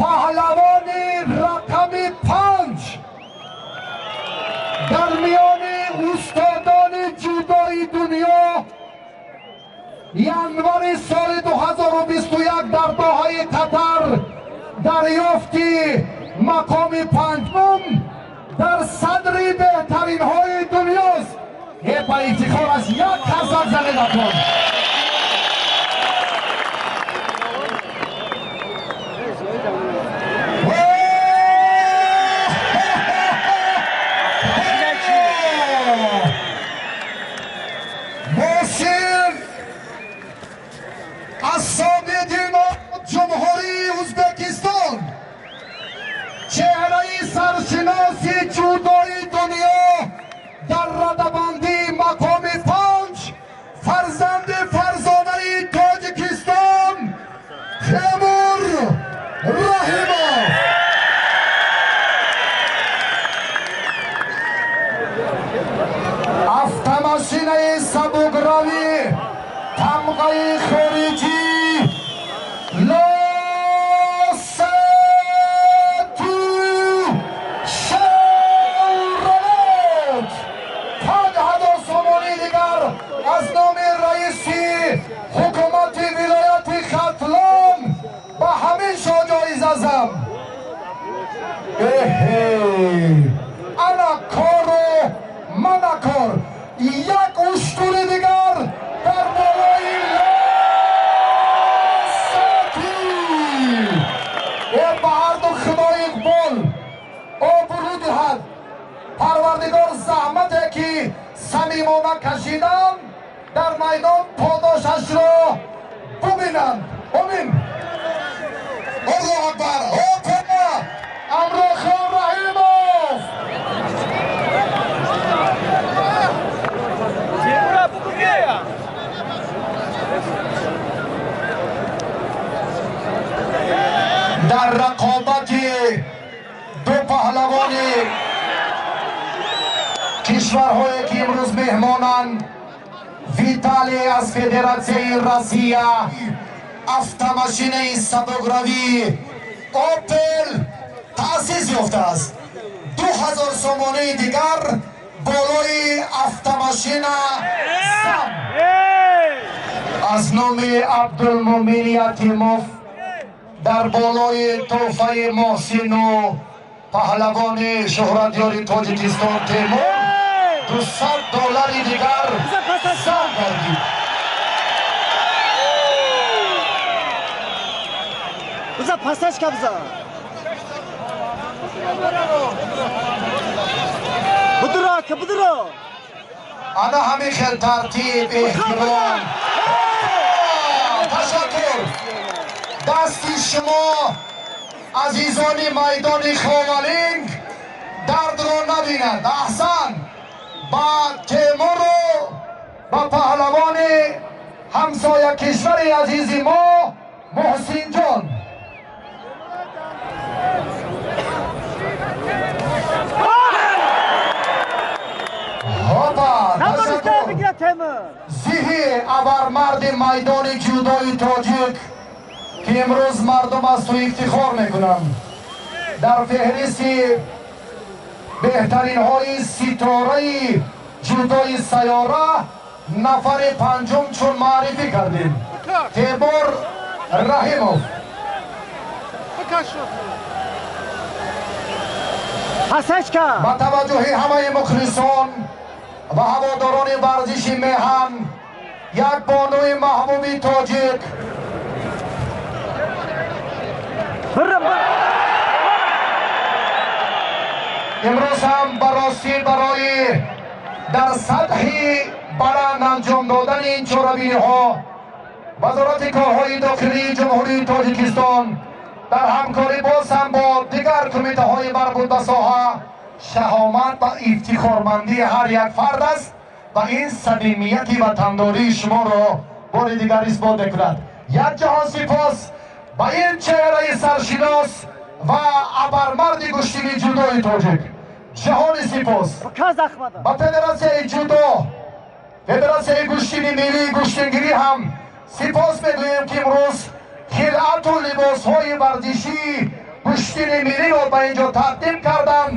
Паҳлавони рақами 5 дар миёни устодони ҷудои дунё январи соли 2021 дар Доҳаи Қатар дарёфти мақоми панҷум дар садри беҳтаринҳои дунёст. Ба ифтихор аст, як қарсак занед акон. Муҳсин Асомидинов, Ҷумҳурии Ӯзбекистон, чеҳраи саршиноси ҷудои дунё дар радабандии мақоми 5, фарзанди фарзонаи Тоҷикистон Темур Раҳимов. Автомашинаи сабукравӣ тамғаи хориҷӣ Лосату Шевролет, 5000 сомонии дигар аз номи раиси ҳукумати вилояти Хатлон ба ҳамин шо ҷоиза зам. Эҳе, ана кору мана кор, як уштури дигар дар болои Лосати. Ба ҳарду Худои иқбол обрӯ диҳад. Парвардигор заҳмате ки самимона кашидам дар майдон подошашро бубинанд. Омин. Аллоҳу акбар. Опа! Амрохон Раҳимов. Дар рақобати ду паҳлавони кишварҳое ки имрӯз меҳмонанд, Виталий аз Федератсияи Россия, автомашинаи сабукравӣ Опел таъсис ёфтааст. 2000 сомонии дигар болои автомашина зам. Аз номи Абдулмумин Ятимов дар болои тӯҳфаи Муҳсину паҳлавони шӯҳратёри Тоҷикистон Темур $200 дигар зам гардид. Биза пасашка биза. Будуро ака, будуро. Ана ҳамин хел тартиб, эҳтиром. Ташаккур. Дасти шумо, азизони майдони Ховалинг, дардро набинад. Аҳсан ба Темуру ба паҳлавони ҳамсоя кишвари азизи мо Муҳсинҷон. Ҳопа, ташаккур. Зиҳи абармарди майдони ҷудои тоҷик ки имрӯз мардум аз ту ифтихор мекунанд, дар феҳристи беҳтаринҳои ситораи ҷудои сайёра нафари панҷум чун маърифӣ кардем, Темур Раҳимов. Ба таваҷҷӯҳи ҳамаи мухлисон ва ҳаводорони варзиши меҳан, як бонуи маҳбуби тоҷик имрӯз ҳам ба ростӣ барои дар сатҳи баланд анҷом додани ин чорабиниҳо Вазорати корҳои дохилии Ҷумҳурии Тоҷикистон дар ҳамкорӣ боз ҳам бо дигар кумитаҳои марбут ба соҳа шаҳомат ва ифтихормандии ҳар як фард аст ва ин самимияти ватандории шуморо бори дигар исбот мекунад. Як ҷаҳон сипос ба ин чеҳраи саршинос ва абармарди гӯштини ҷудои тоҷик. Ҷаҳони сипос ба Федератсияи ҷудо, Федератсияи гӯштини миллии гӯштингирӣ ҳам сипос мегӯем ки имрӯз Хилъату либосҳои варзишии гӯштини миллиро ба ин ҷо тақдим карданд.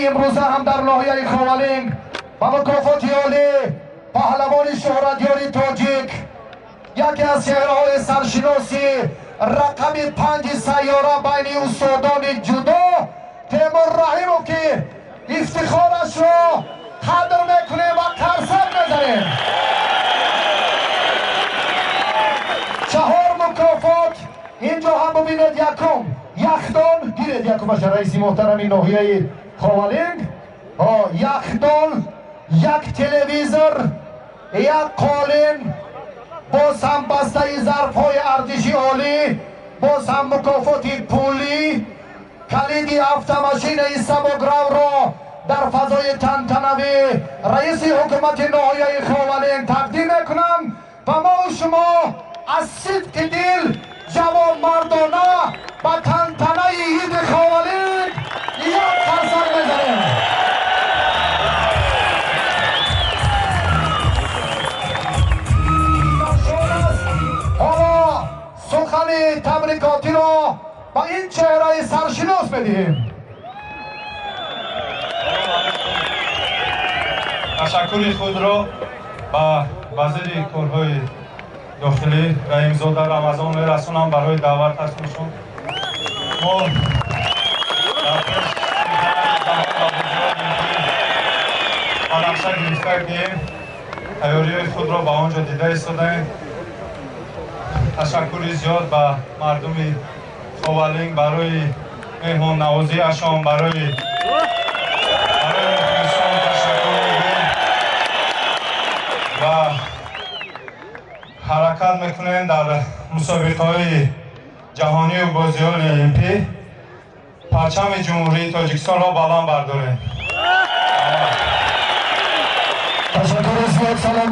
Имрӯза ҳам дар ноҳияи Ховалинг ба мукофоти олӣ паҳлавони шӯҳратёри тоҷик, яке аз чеҳраҳои саршиноси рақами 5 сайёра байни устодони ҷудо Темур Раҳимов, ки ифтихорашро қадр мекунем ва қарсак мезанем. 4 мукофот инҷо ҳам бубинед. Якум яхдон гиред, якумаша раиси муҳтарами ноҳияи Ховалинг, яхдон, як телевизор, як қолин, боз ҳам бастаи зарфҳои арзиши олӣ, боз ҳам мукофоти пулӣ, калиди автомашинаи сабукравро дар фазои тантанавӣ раиси ҳукумати ноҳияи Ховалинг тақдим мекунам ва мо шумо аз сидқи дил ҷавонмардона ба тантанаи иди Ховалинг як қарсак мезанем. Ҳоло сухани табрикотиро ба ин чеҳраи саршинос медиҳем. Ташаккури худро ба вазири корҳои дохилӣ Раҳимзода Рамазон мерасонам барои даъваташон. Мо дар пеш ба нақша гирифта ки тайёриҳои худро ба он ҷо дида истодаем. Ташаккури зиёд ба мардуми Ховалинг барои меҳмоннавозиашон, барои мухлисон ташаккур мегӯем ва ҳаракат мекунем дар мусобиқаҳои ҷаҳонию бозиҳои олимпӣ парчами Ҷумҳурии Тоҷикистонро баланд бардорем. Ташаккури зиёд. Салом.